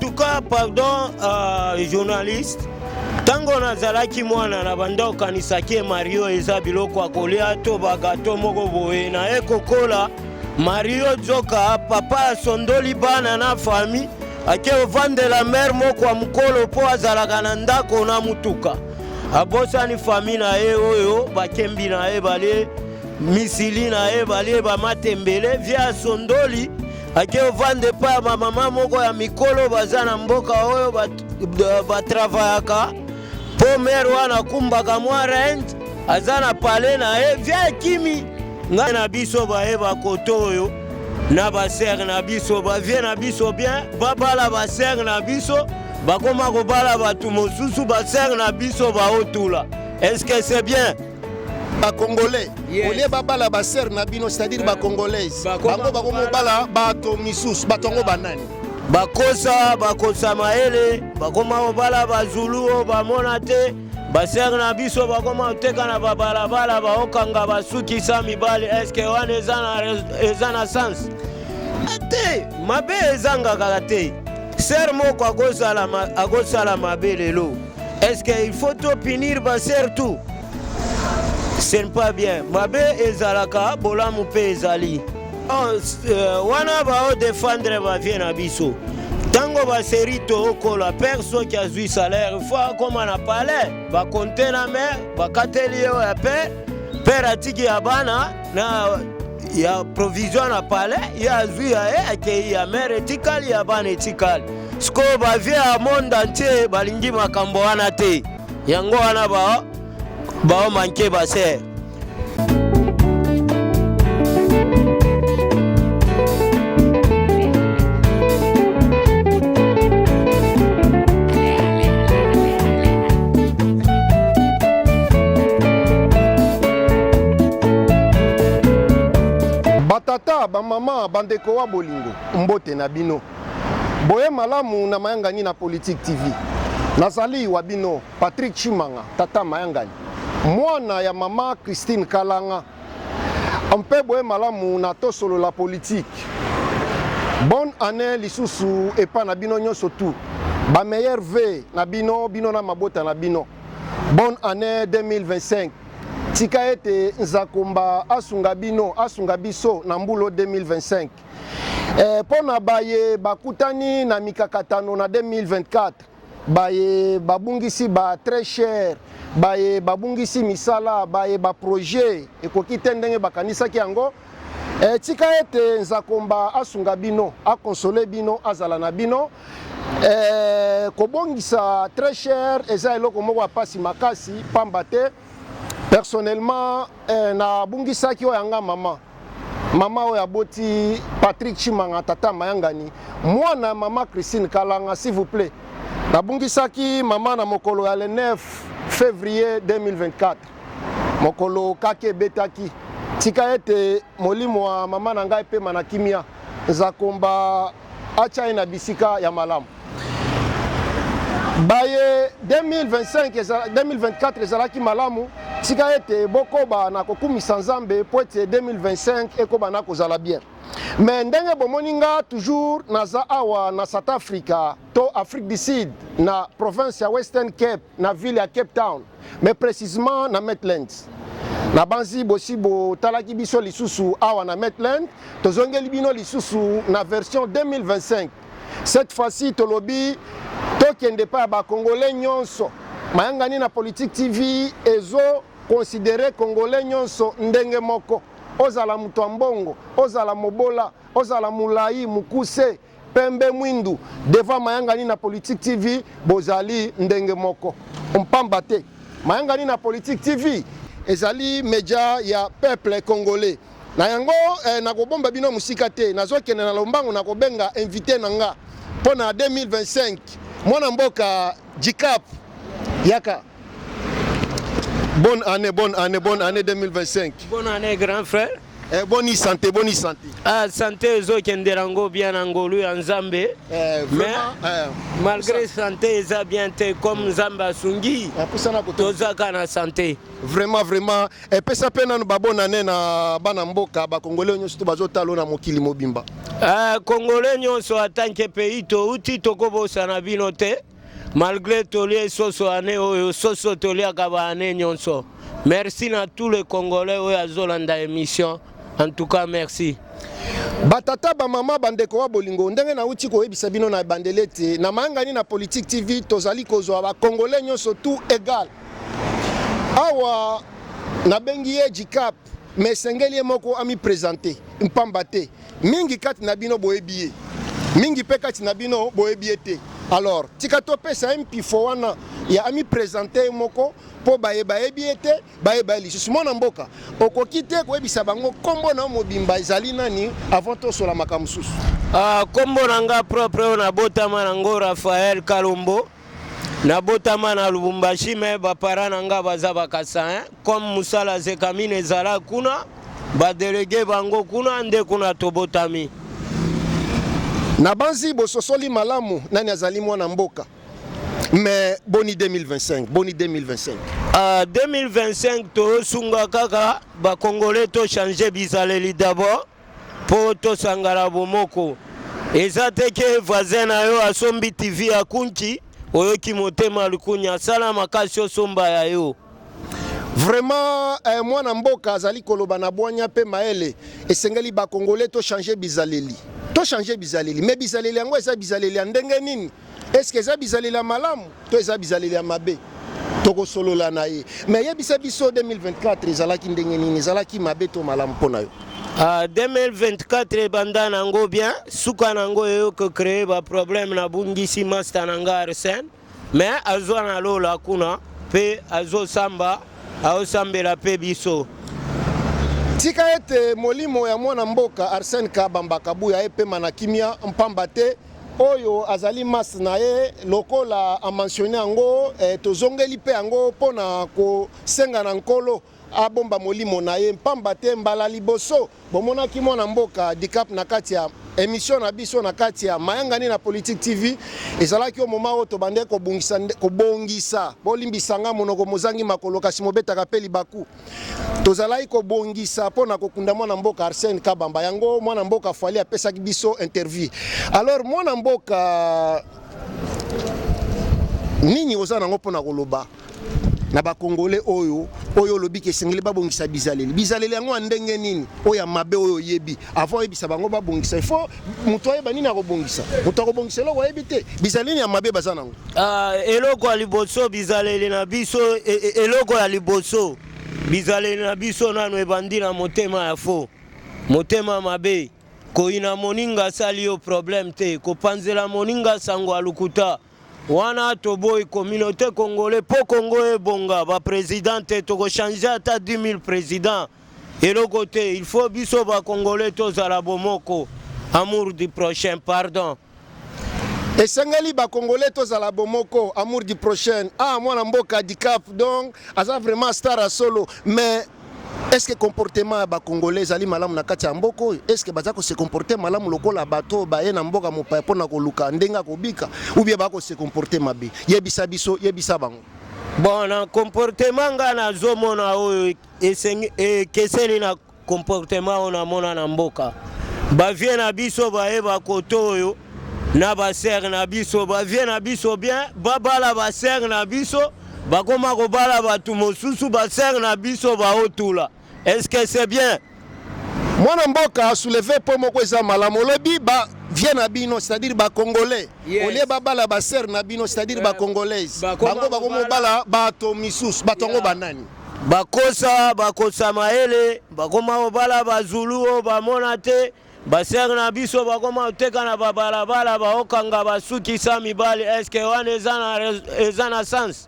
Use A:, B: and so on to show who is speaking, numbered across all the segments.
A: tout cas, pardon, journaliste, ntango nazalaki mwana na banda okanisaki Mario eza biloko ya kolia to bagato moko boye. Naye kokola, Mario nzoka papa asondoli bana na famille, ake ovandela mère moko ya mokolo mpo azalaka na ndako na mutuka, abosani famille na ye oyo bakembi na ye, balie misili na ye, balie bamatembele. Vie asondoli, ake ovanda epai ya bamama moko ya mikolo baza na mboka oyo batravayaka, mpo mère wana akumbaka mwa rent, aza na pale na ye. Vie akimi ngai na biso bayeba koto oyo na basœurs na biso, bavieux na biso bien babala basœurs na biso, bakoma kobala bato mosusu, basœurs na biso baotula. Est-ce que c'est bien?
B: Bacongolais,
A: Yes.
B: au lieu babala basœurs na bino, c'est-à-dire bacongolaise,
A: Bakoma
B: bango bakomobala bato misusu. Bato yango banani?
A: Bakosa, bakosa mayele, bakoma kobala bazulu oyo bamona te. Basœurs na biso bakoma koteka na babalabala, baokanga basukisa mibali. Eske wana eza na sens te? Mabe ezangaka te. Sœur moko akosala mabe lelo, est-ce que il faut topunir basœurs tout? Ce n'est pas bien. Mabe ezalaka, bolamu mpe ezali. Oh, wana baodéfendre bavieux na biso. Ntango baseri tookola, père soki azwi salaire, fo akóma na palais, bakonte na mère, bakateli ye oyo ya père. Père atiki ya bana na ya provision na palais, ye azwi ya ye, akei, ya mère etikali, ya bana etikali. Sikoyo bavieux ya monde entier balingi makambo wana te. Yango wana baomanke basœurs.
B: Batata, bamama, bandeko wa bolingo, mbote na bino, boye malamu na Mayangani na Politique TV. Nazali wa bino Patrick Chimanga, tata Mayangani, mwana ya mama Christine Kalanga. Mpe boye malamu na Tosolola Politique. Bonne année lisusu epa na bino nyonso, tu bameilleurs vœux na bino, bino na mabota na bino. Bonne année 2025. Tika ete Nzakomba asunga bino, asunga biso na mbulo 2025. Mpo na baye bakutani na mikakatano na 2024, baye babungisi ba très cher, baye babungisi misala, baye baprojet ekoki te ndenge bakanisaki yango, tika ete Nzakomba asunga bino, akonsole bino, azala na bino. Kobongisa très cher eza eloko moko ya pasi makasi, pamba te personnellement, nabungisaki oyo yanga mama, mama oyo aboti Patrick Chimanga, tata Mayangani, mwana mama Christine Kalanga. S'il vous plaît, nabungisaki mama na mokolo ya le 9 février 2024, mokolo kaka ebetaki. Tika ete molimo ya mama na ngai epema na kimia, Nzakomba atya ye na bisika ya malamu. Baye 2025, 2024 ezalaki malamu, tika ete bokoba na kokumisa Nzambe po ete 2025 ekoba na kozala bien. Mais ndenge bomoni nga, toujours naza awa na South Africa to Afrique du Sud, na province ya Western Cape, na ville ya Cape Town, mais précisément na Maitland. Na banzi bosi botalaki biso lisusu awa na Maitland. Tozongeli bino lisusu na version 2025. Cette fois-ci tolobi tokende pa ya bacongolais nyonso. Mayangani na Politique TV ezo considérer congolais nyonso ndenge moko: ozala moto ya mbongo, ozala mobola, ozala molai, mokuse, pembe, mwindu, devant Mayangani na Politique TV bozali ndenge moko, mpamba te Mayangani na Politique TV ezali media ya peuple congolais. Na yango, nakobomba bino mosika te, nazokende na lombango na kobenga invité na nga mpo na 2025, mwana mboka Jicap. Yaka, bonne année, bonne année, bonne année 2025.
A: Bonne année, grand frère.
B: Boni santé, boni santé?
A: Ah, santé ezokendela yango bien na ngolu ya Nzambe.
B: Vraiment,
A: malgré santé eza bien te, comme Nzambe asungi,
B: pusana koto.
A: Tozaka na santé.
B: Vraiment, vraiment, epesa mpe nanu babonane na bana mboka bakongole nyonso to bazotala na mokili mobimba.
A: Ah, Congolais nyonso, atanke pays touti, tokobosana bino te. Malgré tolie soso ane oyo, soso toliaka baane nyonso. Merci na tous les Congolais oyo azolanda émission. En tout cas, merci.
B: Batata, bamama, bandeko wa bolingo, ndenge nauti koyebisa bino na ebandeli ete na Mayangani na Politique TV tozali kozwa bakongolais nyonso tout égal. Awa nabengi ye Dicap, mais esengeli ye moko amiprésente, mpamba te mingi kati na bino boyebi ye, mingi mpe kati na bino boyebi ye te. Alors tika topesa ye mpifo wana ya amiprésente ye moko, mpo bayeba yebi ye te, bayeba ye lisusu. Mwana mboka, okoki te koyebisa bango nkombo na yo mobimba ezali nani avant tosola makambo mosusu?
A: Ah, kombo na nga propre oyo nabotama nango, Raphaël Kalombo. Nabotama na Lubumbashi, mais baparents na nga baza Bakasaïens. Comme mosala Gécamines ezala kuna, badélégué bango kuna, nde kuna tobotami.
B: Na banzi bososoli malamu nani azali mwana mboka. Mais boni 2025, boni 2025?
A: 2025, tosunga kaka bakongolais, tochange bizaleli d'abord mpo tosangala bomoko. Eza te ke voisin na yo asombi TV ya kunki, oyoki motema likunya. Asala makasi osomba ya yo.
B: Vraiment, mwana mboka azali koloba na bwanya mpe mayele. Esengeli bakongole tochange bizaleli, tochange bizaleli. Mais bizaleli yango eza bizaleli ya ndenge nini? Est-ce eza bizaleli ya malamu to eza bizaleli ya mabe? Tokosolola na ye. Mais yebisa biso, 2024 ezalaki ndenge nini? Ezalaki mabe to malamu mpo na yo?
A: 2024 ebanda nango bien, suka nango eyoki créer baproblème. Nabungisi master na nga Arsène, mais azwa na lola kuna mpe azosamba, aosambela mpe biso.
B: Tika ete molimo ya mwana mboka Arsène Kabamba Kabuya epema na kimia, mpamba te oyo azali masi na ye. Lokola amentionné yango, tozongeli mpe yango mpona kosenga na Nkolo abomba molimo na ye, mpamba te mbala liboso bomonaki mwana mboka Dicap na kati ya émission na biso, na kati ya Mayangani na Politique TV, ezalaki o moment oyo tobande kobongisa, kobongisa, bolimbisanga monoko mozangi makolo kasi mobetaka mpe libaku, tozalaki kobongisa mpo na kokunda mwana mboka Arsène Kabamba. Yango mwana mboka Fali apesaki biso interview. Alors mwana mboka, nini oza nango mpona koloba na bakongole oyo olobi ke esengeli babongisa bizaleli? Bizaleli yango ya ndenge nini oyo ya mabe oyo oyebi? Avant oyebisa bango babongisa, il faut moto ayeba nini akobongisa. Moto akobongisa eloko ayebi te. Bizaleli ya mabe baza nango?
A: Eloko ya liboso, bizaleli na biso, eloko ya liboso, bizaleli na biso nano ebandi na motema ya fo, motema mabe, koyina moninga asali yo problème te, kopanzela moninga sango ya lokuta. Wana toboyi communauté congolais. Mpo Congo ebonga, baprésident te, tokochange ata 10 000 président, eloko te. Il faut biso bacongolais tozala bomoko, amour du prochain, pardon.
B: Esengeli bakongolais tozala bomoko, amour du prochain. Ah, mwana mboka Dicap donc aza vraiment star ya solo. Mais est ce que comportement ya bakongolais ezali malamu na kati ya mboka oyo? Est ce que baza kose comporter malamu lokola bato oyo baye na mboka mopaya mpona koluka ndenge ya kobika, ou bien bakose comporter mabe? Yebisa biso, yebisa bango.
A: Bon, na comportement nga nazomona oyo ekeseni na comportement oyo namona na mboka. Bavieux na biso bayeba koto oyo na basœurs na biso, bavieux na biso bien, babala basœurs na biso, bakoma kobala bato mosusu, basœurs na biso baotula. Est ce que c'est bien?
B: Mwana mboka soulevé mpo moko eza malamu. Olobi bavieux na bino, c'est-à-dire bacongolais, au lieu babala basœurs na bino, c'est-à-dire bacongolaise, bango bakomobala bato misusu. Bato yango banani?
A: Bakosa, bakosa mayele, bakoma kobala bazulu oyo bamona te. Basœurs na biso bakoma koteka na babalabala, baokanga basukisa mibali. Est-ce wana eza na sens?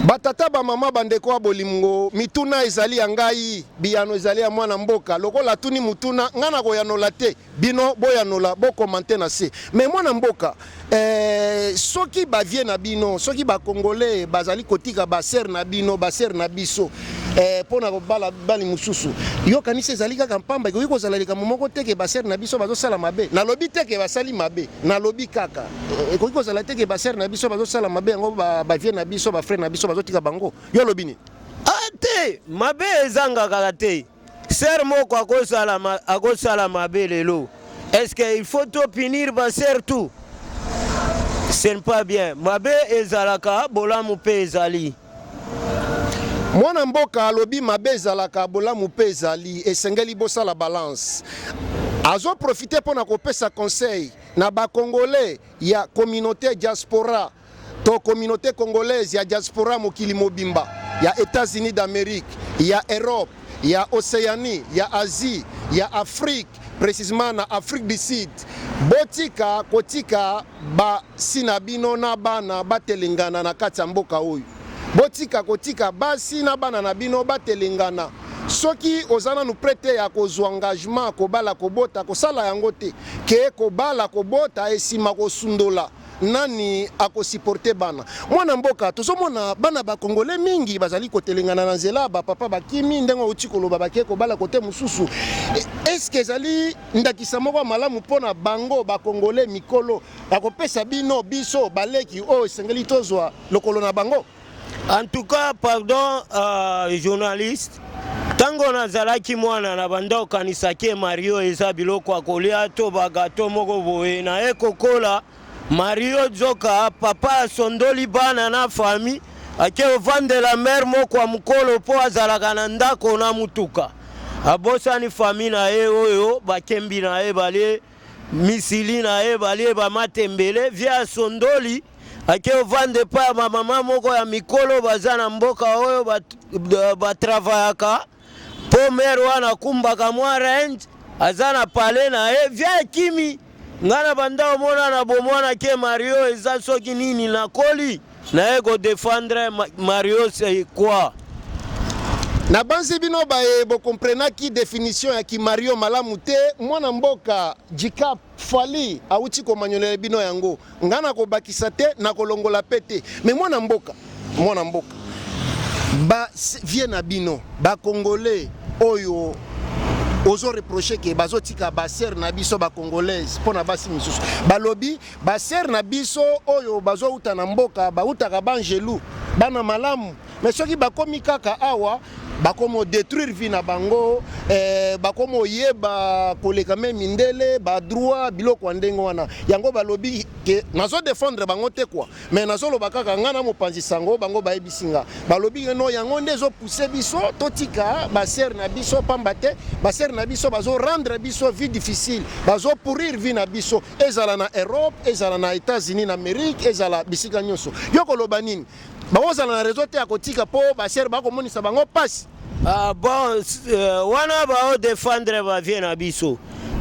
B: Batata, bamama, bandeko ya bolingo, mituna ezali ya ngai, biyano ezali ya mwana mboka. Lokola atuni mutuna, ngai na koyanola te, bino boyanola, bocommenter na se. Mais mwana mboka, soki bavieux na bino, soki bakongolais bazali kotika basœurs na bino, basœurs na biso, Mpo na kobala bali mosusu, yokanisi ezali kaka mpamba. Ekoki kozala likambo moko te ke basœurs na biso bazosala mabe. Nalobi te ke basali mabe, nalobi kaka ekoki kozala te ke basœurs na biso bazosala mabe, yango bavieux na biso, bafrères na biso bazotika bango. Yo olobi nini?
A: Ah, te, mabe ezanga kaka te. Sœur moko akosala mabe lelo, est-ce que il faut topunir basœurs tout? Ce n'est pas bien. Mabe ezalaka, bolamu mpe ezali.
B: Mwana mboka alobi mabe ezalaka, bolamu mpe ezali, esengeli bosala balance. Azoprofiter mpo na kopesa conseil na Bacongolais ya communauté diaspora to communauté congolaise ya diaspora, mokili mobimba, ya États-Unis d'Amérique, ya Europe, ya Océanie, ya Asie, ya Afrique, précisément na Afrique du Sud. Botika kotika basi na bino na bana batelengana na kati ya mboka oyo. Botika kotika basi na bana na bino batelengana. Soki oza nanu prêt te ya kozwa engagement, kobala, kobota, kosala yango te. Ke kobala, kobota, esima kosundola, nani akosupporter bana? Mwana mboka, tozomona bana Bakongole mingi bazali kotelengana na nzela, bapapa bakimi, ndenge outi koloba, bakei kobala kote mosusu. Est-ce ezali ndakisa moko ya malamu mpona bango Bakongole mikolo ya kopesa bino, biso baleki oyo esengeli tozwa lokolo na bango?
A: En tout cas, pardon, journaliste, ntango nazalaki mwana, na banda okanisaki mario eza biloko ya kolia to bagâteau moko boye. Naye kokola, mario nzoka papa asondoli bana na famille, ake ovandela mère moko ya mokolo mpo azalaka na ndako na mutuka, abosani famille na ye oyo bakembi na ye, balie misili na ye, balie bamatembele. Vieux asondoli, ake ovanda epai ya bamama moko ya mikolo baza na mboka oyo batravaillaka, mpo mère wana akumbaka mwa Range, aza na pale na ye. Vieux akimi. Ngai na banda omona na bomwana ke mario eza soki nini. Nakoli, naye kodéfendre mario, c'est quoi?
B: Nabanzi bino baye bokomprenaki définition ya kimario malamu te. Mwana mboka Jikap Fali awuti komanyolela bino yango. Ngai nakobakisa te, nakolongola pe te. Me mwana mboka, mwana mboka, bavieux na bino Bakongolais oyo ozoreprocher ke bazotika basœurs na biso Bacongolaise mpo na basi misusu, balobi basœurs na biso oyo bazouta na mboka bautaka bangelu, bana malamu, mais soki bakomi kaka awa, bakomi odétruire vie na bango, bakomi oyeba koleka me mindele, badroit, biloko ya ndenge wana. Yango balobi ke nazodéfendre bango te quoi, mais nazoloba kaka ngai na mopanzi sango. Bango bayebisi nga, balobi no, yango nde ezopousser biso totika basœurs na biso, pamba te basœurs na biso bazorendre biso vie difficile, bazopourrir vie na biso, ezala na Europe, ezala na États-Unis na Amérique, ezala bisika nyonso. Yo koloba nini? Bakozala na réseau te ya kotika mpo basœurs bakomonisa bango mpasi?
A: Ah, bon, wana baodéfendre bavieux na biso.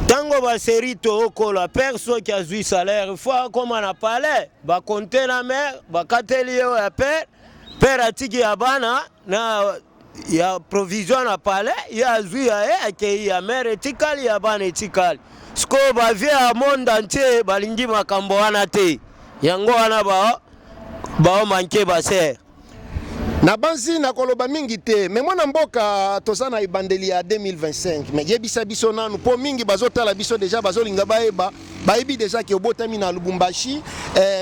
A: Ntango baseri tookola, père soki azwi salaire, fo akóma na palais, bakonte na mère, bakateli ye oyo ya père. Père atiki ya bana na ya provision na palais, ye azwi ya ye, akei, ya mère etikali, ya bana etikali. Sikoyo bavieux ya monde entier balingi makambo wana te, yango wana baomanke basœurs.
B: Nabanzi nakoloba mingi te, me mwana mboka, toza na ebandeli ya 2025, me yebisa biso nanu, mpo mingi bazotala biso déjà, bazolinga bayeba. Bayebi déjà ke obotami na Lubumbashi,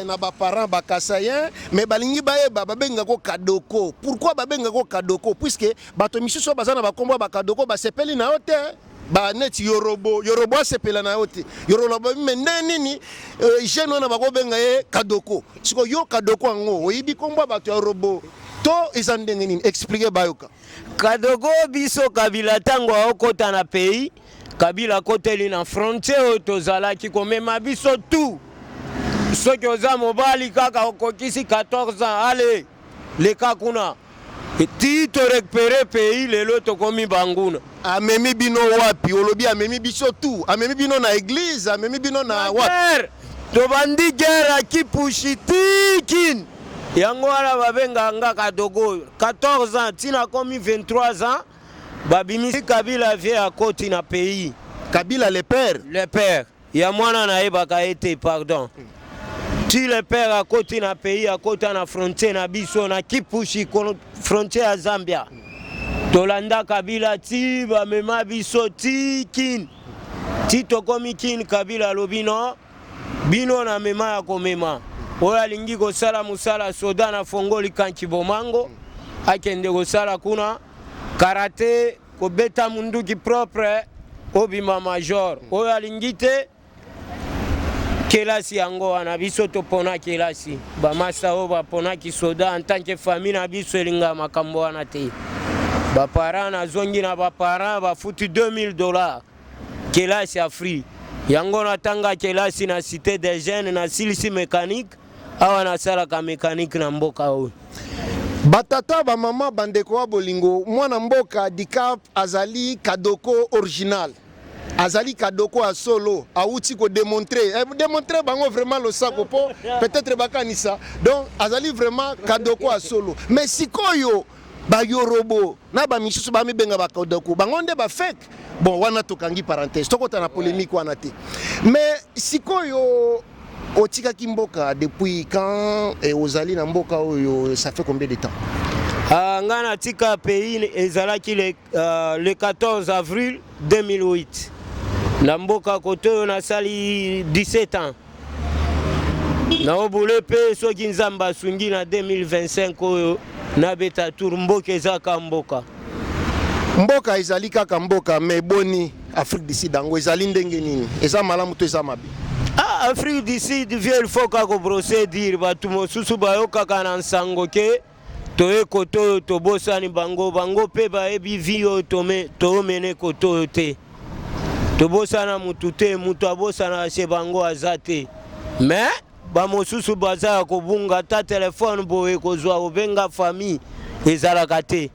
B: na baparent Bakasaïen, me balingi bayeba babengako Kadoko pourquoi. Babengako Kadoko puisque bato misusu oyo baza na bakombo ya Bakadoko basepeli na yo te, baneti Yorobo. Yorobo asepela na yo te. Yorobo, me nde nini, jeune wana bakobenga ye Kadoko. Sikoyo yo Kadoko yango, oyebi kombo ya bato ya Yorobo to eza ndenge nini? Explique, bayoka.
A: Kadoko, biso Kabila ntango aokɔta na pays, Kabila akoteli na frontière oyo tozalaki komema biso tu. Soki oza mobali kaka okokisi 14 ans, ale leka kuna ti torécupérer pays. Lelo tokomi banguna.
B: Amemi bino wapi? Olobi amemi biso tu. Amemi bino na église? Amemi bino na wapi?
A: Guerre, tobandi guerre ya Kipushi ti Kini. Yango wana babengaka nga Kadogo. 14 ans ntina komi 23 ans, babimisi Kabila. Vieux akoti na pays.
B: Kabila le père?
A: Le père ya mwana nayebaka ye te, pardon. Ti le père akoti na pays, akota na frontière na biso na Kipushi, frontière ya Zambia. Tolanda Kabila ti bamema biso ti Kin, ti tokomi Kin. Kabila alobi: "No, bino na mema ya komema oyo alingi kosala mosala soda na fongoli kanki bomango, akende kosala kuna karate, kobeta munduki propre, obima major. Oyo alingi te, kelasi yango wana." Biso topona kelasi. Bamasa oyo baponaki soda, en tant que famille na biso elingaka makambo wana te. Baparent, nazongi na baparent, bafuti 2000 $, kelasi ya free. Yango natanga kelasi na Cité des Jeunes, nasilisi mécanique. Awa nasalaka mécanique na mboka oyo.
B: Batata, bamama, bandeko wa bolingo, mwana mboka Dicap azali kadoko original, azali kadoko ya solo. Awuti kodémontrer, démontrer bango vraiment losako, mpo peut-être bakanisa. Donc azali vraiment kadoko ya solo. Mais sikoyo bayorobo na bamisusu bamibenga bakadoko, bango nde bafake. Bon, wana tokangi parenthèse, tokota na polémique wana te. Mais sikoyo otikaki mboka depuis quand? Et ozali na mboka oyo ça fait combien de temps?
A: Nga natika pays ezalaki le 14 avril 2008. Na mboka kote oyo nasali 17 ans. Naobule mpe soki Nzambe asungi, na 2025 oyo nabeta tour. Mboka ezaka mboka.
B: Mboka ezali kaka mboka. Mais boni Afrique du Sud yango, ezali ndenge nini? Eza malamu to eza mabe?
A: Ah, Afrique du Sud, vieux, il faut kaka kobrosser dire. Bato mosusu bayokaka na nsango ke toye kote oyo, tobosani bango. Bango mpe bayebi vie oyo toomene kote oyo te. Tobosana mutu te, mutu abosanaka se bango aza te. Mais bamosusu baza ya kobunga, ata telefone boye kozwa kobenga famille ezalaka te.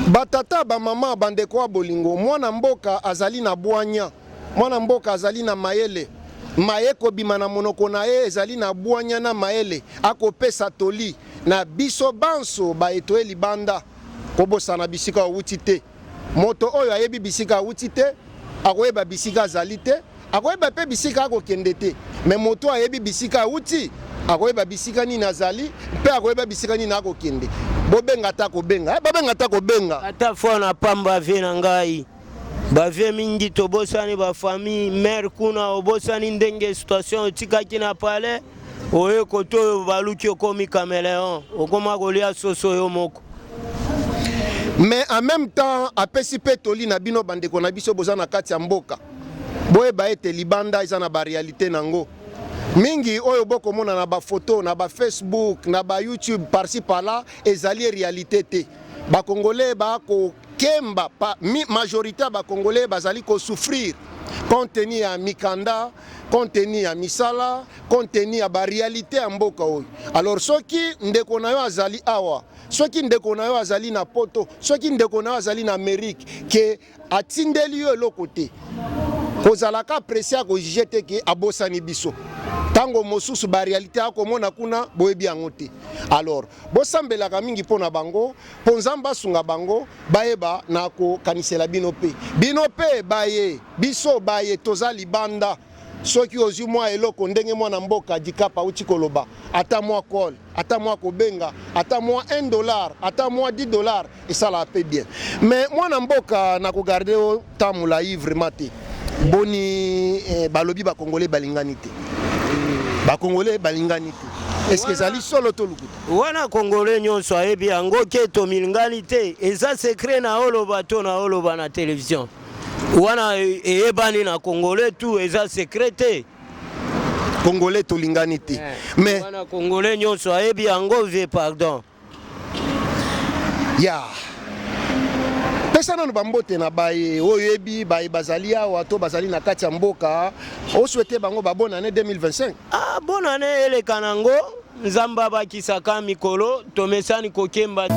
B: Batata, bamama, bandeko ya bolingo, mwana mboka azali na bwanya, mwana mboka azali na mayele. Maye kobima na monoko na ye ezali na bwanya na mayele. Akopesa toli na biso banso baeto ye libanda. Kobosana bisika awuti te. Moto oyo ayebi bisika awuti te, akoyeba bisika azali te, akoyeba mpe bisika akokende te. Mais moto ayebi bisika awuti, akoyeba bisika nini azali mpe akoyeba bisika nini akokende. Bobenga ata kobenga, bobenga ata kobenga.
A: Ata fo na pamba, vieux na ngai, bavieux mingi tobosani bafamille mare kuna. Obosani ndenge situation otikaki na palais, oye kote oyo baluki, okomi caméléon, okoma kolia soso yo moko.
B: Mais en même temps apesi mpe toli na bino, bandeko na biso boza na kati ya mboka. Boyeba ete libanda eza na baréalité nango mingi. Oyo bokomona na bafoto na bafacebook, na bayoutube, par-ci par-là, ezali réalité te. Bakongolais bakokemba pa, majorité ya bakongolais bazali kosouffrir compte tenu ya mikanda, compte tenu ya misala, compte tenu ya baréalité ya mboka oyo. Alors soki ndeko na yo azali awa, soki ndeko na yo azali na Poto, soki ndeko na yo azali na Amérique, ke atindeli yo eloko te, kozalaka pressé ya kojuger te ke abosani biso. Ntango mosusu baréalité akomona kuna, boyebi yango te. Alors bosambelaka mingi mpo na bango, mpo Nzambe asunga bango bayeba na kokanisela bino mpe bino mpe baye biso baye toza libanda. Soki ozwi mwa eloko, ndenge mwana mboka Dicap auti koloba, ata mwa call, ata mwa kobenga, ata mwa 1 dollar, ata mwa 10 $, esalaka mpe bien. Mais mwana mboka, na kogarder o temps molai vraiment te. Boni, balobi bakongolais balingani te, bakongolais balingani te. Est ce que ezali solo to lukuta?
A: Wana Congolais nyonso ayebi yango ke tomilingani te. Eza secret na oloba to na oloba na télévision wana, eyebani na Congolais tout, eza secret te.
B: Congolais tolingani te, mais
A: wana Congolais nyonso ayebi yango, vieux, pardon.
B: Ya pesa nano bambote na baye oyo oyebi, baye bazali awa to bazali na kati ya mboka, osouhaiter bango babonne année 2025.
A: Ah, bonne année eleka nango, Nzambe abakisaka mikolo, tomesani kokemba.